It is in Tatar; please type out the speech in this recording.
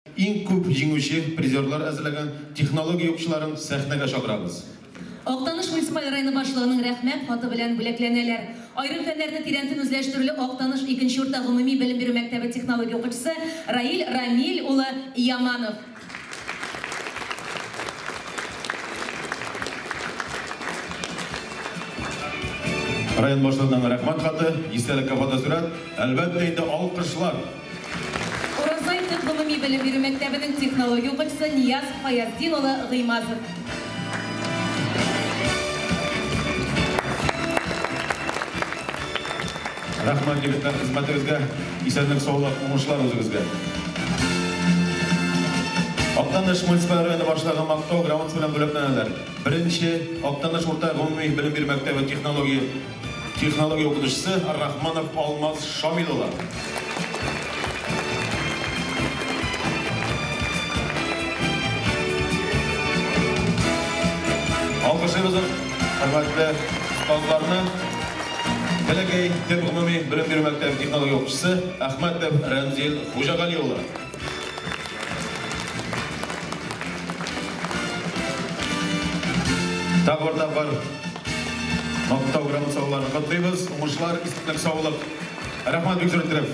Иң күп җиңүче призерлар әзерләгән технология укучыларын сәхнәгә чакырабыз. Актаныш муниципаль районы башлыгының Рәхмәт хаты белән бүләкләнәләр. Аерым фәннәрне тирәнтен үзләштерүле Актаныш икенче урта гомуми белем бирү мәктәбе технология укытучысы Раил Рамил улы Яманов. Район башлыгының Рәхмәт хаты, истәлеккә фотосурәт, әлбәттә инде, алкышлар. Уразай төп гомуми белем бирү мәктәбенең технология укытучысы Нияз Фаязтдин улы Гыймазов. Рәхмәт, егетләр, хезмәтегезгә, исәнлек, саулык, уңышлар үзегезгә. Актаныш муниципаль районы башлыгы Мактау грамотасы белән бүләкләнәләр. Беренче Актаныш урта гомуми белем бирү мәктәбе технология укытучысы Рахманов Алмаз Шамил улы. Алкышлыйбыз хөрмәтле остазларны. Бәләкәй төп гомуми белем бирү мәктәбе технология укытучысы Әхмәтов Рәмзил Хуҗагали улы. Тагы бер тапкыр Мактау грамотасы алуларын котлыйбыз. Уңышлар, исәнлек, саулык. Рәхмәт бик зур иттереп.